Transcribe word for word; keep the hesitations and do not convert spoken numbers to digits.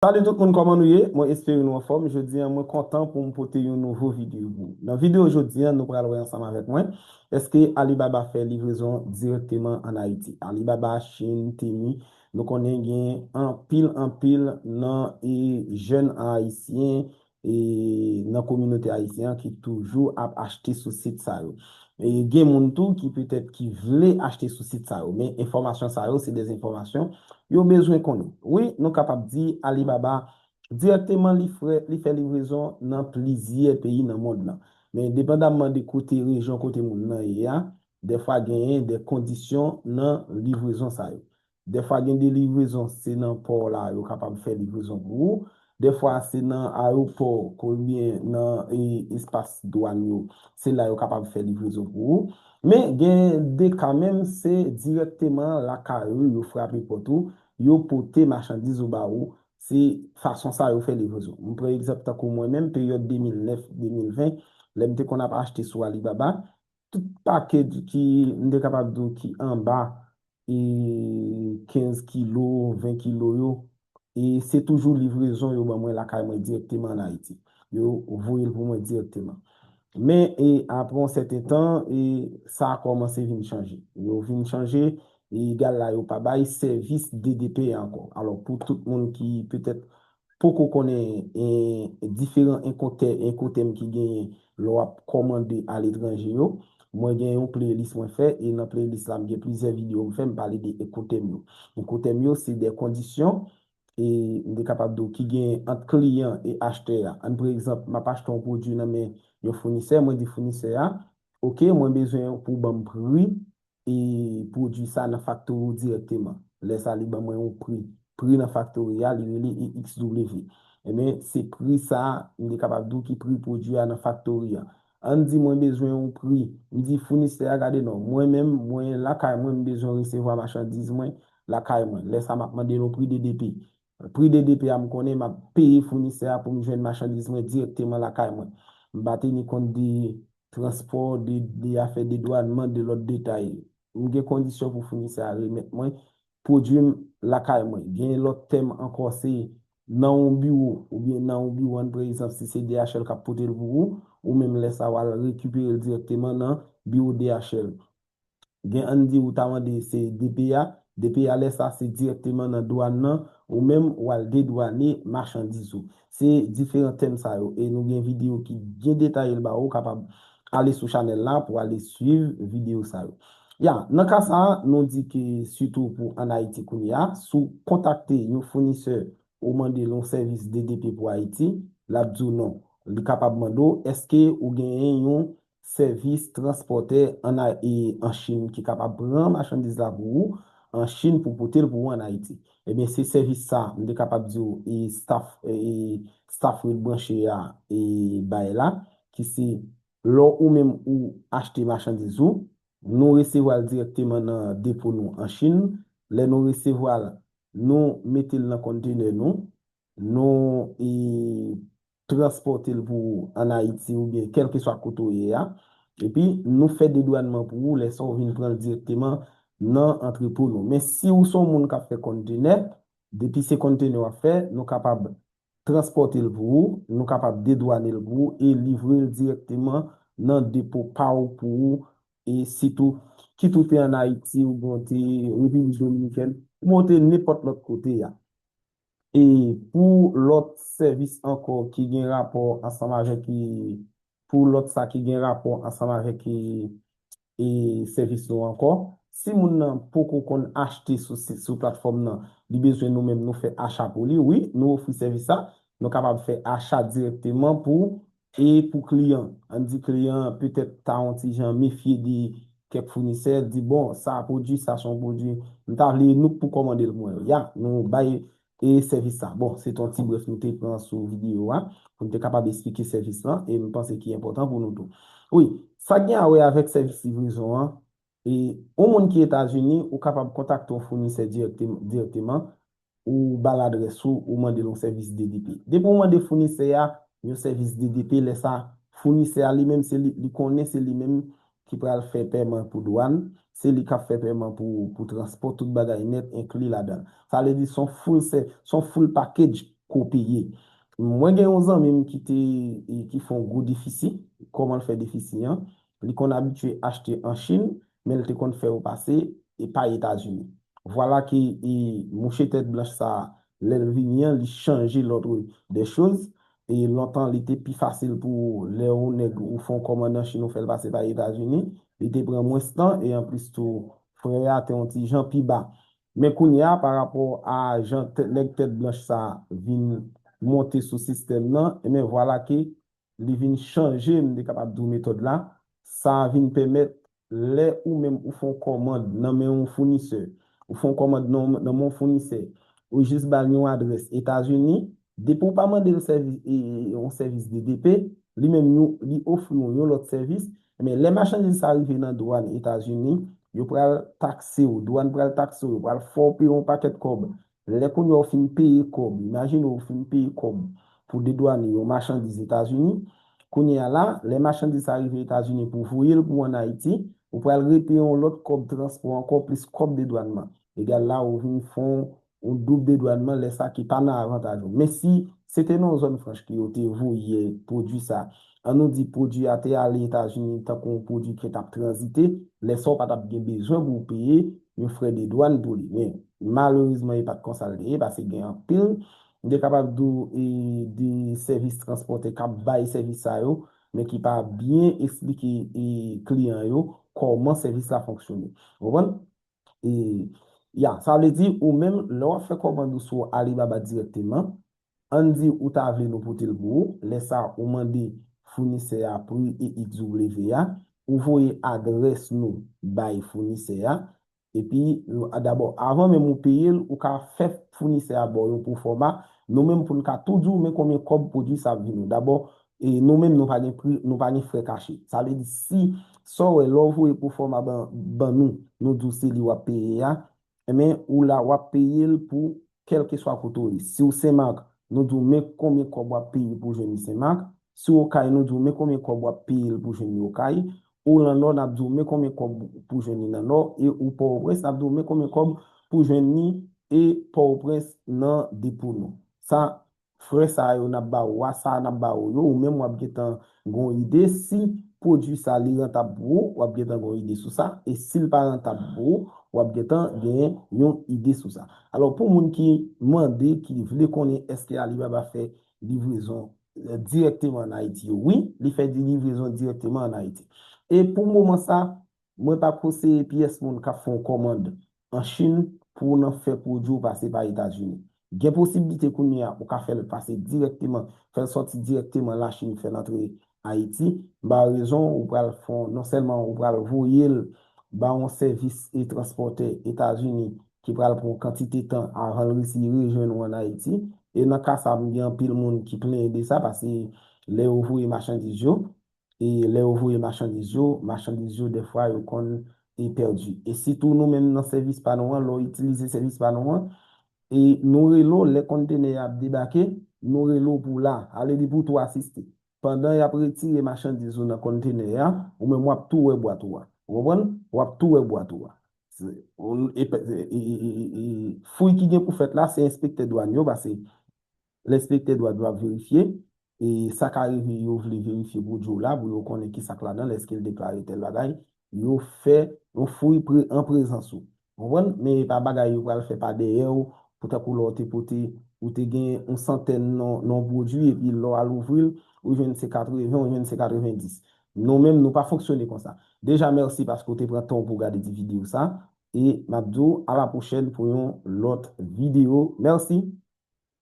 Salut tout moun, kòman nou ye? Mwen espere nou anfòm. Jodi a, mwen kontan pou m pote yon nouvo videyo pou ou. Nan videyo jodi a, nou pral wè ansanm avèk mwen, èske Alibaba fè livrezon dirèkteman ann Ayiti? Alibaba, Chine, Temu, nou konnen gen anpil, anpil nan e jèn ayisyen e nan kominote ayisyen an ki toujou ap achte sou sit sa yo. E gen moun tou ki petèt ki vle achte sou sit sa yo, men enfòmasyon sa yo se de enfòmasyon yo bezwen konnen. Wi, nou kapab di Alibaba dirèkteman li fè, li fè livrezon nan plizyè peyi nan mond lan. Men depandamman de kote, rejyon kote moun nan ye a, dèfwa genyen de kondisyon nan livrezon sa yo. Dèfwa gen de livrezon, se nan pò la yo kapab fè livrezon pou ou. Dèfwa se nan ayewopò oubyen nan e, espas dwàn yo, se la yo kapab fè livrezon pou ou. Men gen de ka menm, se dirèkteman lakay ou, yo frape pòt ou, yo pote machandiz ou ba ou. Se fason sa yo fè livrezon. M pran egzanp tankou mwen menm, peryòd de mil nèf, de mil ven, lè m te konn ap achte sou Alibaba, tout package ki, m te kapab di w, ki anba e kenz kilo, ven kilo yo, e se toujou livrezon yo ban mwen lakay mwen dirèkteman ann Ayiti. Yo voye l pou mwen dirèkteman. Men e apre yon sèten tan, e sa a kòmanse vin chanje. Yo vin chanje, e egal la yo pa bay sèvis D D P ankò. Alò, pou tout moun ki petèt poko konnen e, diferan enkotè-, enkotèm ki genyen lè w ap kòmande aletranje yo, mwen gen yon playlist mwen fè, e nan playlist la, m gen plizyè videyo m fè, m pale de enkotèm yo. Enkotèm yo, se de kondisyon, e m te kapab di w ki genyen ant kliyan e achtè a. Ann pran egzanp, m ap achte yon pwodui nan men yon founisè, mwen di founisè a, oke, mwen bezwen pou w ban m pri e pwodui sa nan faktori w dirèkteman. Lè sa, li ban mwen yon pri. Pri nan faktori a, li rele E X W. Ebyen, se pri sa, m te kapab di w ki pri pwodui a nan faktori a. Ann di mwen bezwen yon pri. M di founisè a, gade non, mwen menm, mwen lakay mwen, m bezwen resevwa machandiz mwen lakay mwen. Lè sa, m ap mande l yon pri D D P. Pri D D P a, m konnen m ap peye founisè a pou m jwenn machandiz mwen dirèkteman lakay mwen. M pa teni kont de transpò, de, de afè dedwànman, de lòt detay. M gen kondisyon pou founisè a remèt mwen pwodui m lakay mwen. Gen lòt tèm ankò, se nan yon biwo, oubyen nan yon biwo, ann pran egzanp, si se D H L k ap pote l pou ou, ou menm lè sa w al rekipere l dirèkteman nan biwo D H L. Gen, ann di ou ta mande se D P A, D P A lè sa se dirèkteman nan dwàn nan, ou menm w al dedwane machandiz ou. Se diferan tèm sa yo, e nou gen videyo ki byen detaye l ba ou, ou kapab ale sou chanèl la pou ale swiv videyo sa yo. Ya, nan ka sa a, nou di ke sitou pou ann Ayiti kounye a, si w kontakte yon founisè ou mande l yon sèvis D D P pou Ayiti, l ap di w non. Li kapab mande w, èske ou genyen yon sèvis transpòtè ann A-, e, an Chin ki kapab pran machandiz la pou ou an Chin pou pote l pou ou ann Ayiti. Ebyen, se sèvis sa, m te kapab di w, e staff, e staff Red Branche a, e bay la, ki se lè ou menm ou achte machandiz ou, nou resevwa l dirèkteman nan depo nou an Chin. Lè nou resevwa l, nou mete l nan konntenè nou, nou e, transpòte l pou ou ann Ayiti oubyen kèlkeswa kote w ye a. Epi, nou fè dedwànman pou ou, lè sa w vin pran l dirèkteman nan antrepo nou. Men si w se yon moun k ap fè konntenè, depi se konntenè w ap fè, nou kapab transpòte l pou ou, nou kapab dedwane l pou ou e livre l dirèkteman nan depo pa w pou ou, e sitou, kit ou te ann Ayiti oubyen w te Repiblik Dominikèn, oubyen w te nenpòt lòt kote a. E pou lòt sèvis ankò ki gen rapò ansanm avèk, e, pou lòt sa ki gen rapò ansanm avèk, e, e sèvis nou ankò, si moun nan poko konn achte sou sit, sou platfòm nan, li bezwen nou menm nou fè acha pou li, wi, nou ofri sèvis sa, nou kapab fè acha dirèkteman pou, e pou kliyan. Ann di kliyan an petèt ta yon ti jan mefye de kèk founisè, di, bon, sa pwodui, sa se yon pwodui, m ta vle nou k pou kòmande l pou mwen. Ya, nou bay e sèvis sa. Bon, se t on ti brèf nou te pran sou videyo a, pou n te kapab esplike sèvis lan, e m panse ki enpòtan pou nou tou. Wi, sa gen a wè avèk sèvis livrezon an, e yon moun ki Etazini, ou kapab kontakte yon founisè dirèkte-, dirèkteman, ou ba l adrès ou, ou mande l yon sèvis D D P. Depi ou mande founisè a yon sèvis D D P, lè sa, founisè a li menm, se li, li konnen se li menm ki pral fè pèman pou dwàn, se li k ap fè pèman pou, pou transpò, tout bagay nèt enkli ladan l. Sa vle di, se yon full sè-, se yon full package ko peye. Mwen gen yon zanmi m ki te, e, ki fè yon gwo defisi. Kòman l fè defisi an? Li konn abitye achte an Chin, men l te konn fè yo pase e pa Etazini. Vwala ke, e, mouche tèt blanch sa, lè l vini an, li chanje l'ordre des choses. E lontan, li te pi fasil pou lè yon nèg ou fè yon kòmand an Chin, ou fè l pase pa Etazini, li te pran mwens tan, e anplis tou, frè a te yon ti jan pi ba. Men kounye a, pa rapò a jan tèt, nèg tèt blanch sa vin monte sou sistèm nan, e men vwala ke li vin chanje, m te kapab di w, metòd la. Sa vin pèmèt, lè ou menm ou fè yon kòmand nan men yon founisè, ou fè yon kòmand nan, nan men yon founisè, ou jis ba l yon adrès Etazini, depi w pa mande l sèvis, e, e, yon sèvis D D P, li menm yon, li ofri w yon lòt sèvis, men lè machandiz sa rive nan dwàn Etazini, yo pral takse w, dwàn pral takse w, yo pral fè w peye yon pakèt kòb. Lè kounye a w fin peye kòb, imajine w fin peye kòb pou dedwane yon machandiz Etazini, kounye a la, lè machandiz sa rive Etazini pou voye l pou ann Ayiti, ou pral repeye yon lòt kòb transpò ankò plis kòb dedwannman. Egal la, ou vin fè yon, yon doub dedwannman, lè sa ki pa nan avantaj ou. Men si se te nan yon zòn franch ke yo te voye pwodui sa, an nou di pwodui a te ale Etazini tankou yon pwodui ki t ap tranzite, lè sa w pa t ap gen bezwen pou w peye yon frè de dwàn pou li. Men, malerezman, e pa t konsa l te ye, paske gen anpil, m te kapab di w, e, de sèvis transpòtè k ap bay sèvis sa yo, men ki pa byen eksplike, e, kliyan yo kòman sèvis la fonksyone. Ou konprann? E, ya, sa vle di, ou menm, lè w ap fè kòmand ou sou Alibaba dirèkteman, ann di ou ta vle nou pote l pou ou, lè sa ou mande founisè a pri E X W a, ou voye adrès nou bay founisè a, epi, nou, a, dabò, avan menm ou peye l, ou ka fè founisè a ba w yon pwofòma, nou menm pou n ka tou di w men konbyen kòb pwodui sa ap vin ou. Dabò, e nou menm nou pa gen pri, nou pa gen frè kache. Sa vle di si sa w wè lè w voye pwofòma ban, ban nou, nou di w se li w ap peye a, enben, ou la, w ap peye l pou kèlkeswa kote w ye. Si w Senmak, nou di w men konbyen kòb w ap peye pou jwenn li Senmak. Si w Okay, nou di w men konbyen kòb w ap peye l pou jwenn li Okay. Ou nan Nò, n ap di w men konbyen kòb pou jwenn li nan Nò. E ou Pòtoprens, n ap di w men konbyen kòb pou jwenn li e Pòtoprens nan depo nou. Sa, frè sa yo n ap ba ou a, sa n ap ba ou yo, ou menm w ap gentan gen yon ide. Si pwodui sa li rantab pou ou, w ap gentan gen yon ide sou sa. E si l pa rantab pou ou, w ap gentan gen yon ide sou sa. Alò, pou moun ki mande, ki vle konnen èske Alibaba fè livrezon, eh, dirèkteman ann Ayiti yo, wi, li fè di livrezon dirèkteman ann Ayiti. E pou moman sa, mwen pa konseye pyès moun k ap fè yon kòmand an Chin pou w nan fè pwodui w pase pa Etazini. Gen posiblite kounye a, ou ka fè l pase dirèkteman, fè l sòti dirèkteman Lachin, fè l antre Ayiti. M ba w rezon, ou pral fè, non sèlman ou pral voye l ba yon sèvis e transpòtè Etazini ki pral pran yon kantite tan avan l resi rejwenn ou ann Ayiti. E nan ka sa, m gen anpil moun ki plenyen de sa, paske lè yo voye machandiz yo, e lè yo voye machandiz yo, machandiz yo dèfwa yo konn e pèdi. E sitou nou menm nan sèvis pa nou an, lè w itilize sèvis pa nou an, e nou rele w lè kontenè a ap debake, nou rele w pou w la, ale li pou tou asiste. Pandan y ap retire machandiz ou nan kontenè a, ou menm w ap tou wè bwat ou a. Ou konprann? W ap tou wè bwat ou a. Se, ou, e, e, e, e, e, fouy ki gen pou fèt la, se enspektè dwàn yo, paske enspektè dwàn yo ap verifye, e sa ka rive yo vle verifye pwodui w la pou yo konnen ki sa k ladan l, èske l deklare tèl bagay, yo fè yon fouy pre, an prezans ou. Ou konprann? Men e pa bagay yo pral fè pa dèyè w, pou tankou lè w te pote, ou te gen yon santèn nan, nan yon pwodui, epi lè w al ouvri l, ou jwenn se katreven, ou jwenn se katrevendis. Nou menm, nou pa fonksyone konsa. Deja, mèsi paske w te pran tan w pou w gade ti videyo sa, e m ap di w a la pwochèn pou yon lòt videyo. Mèsi.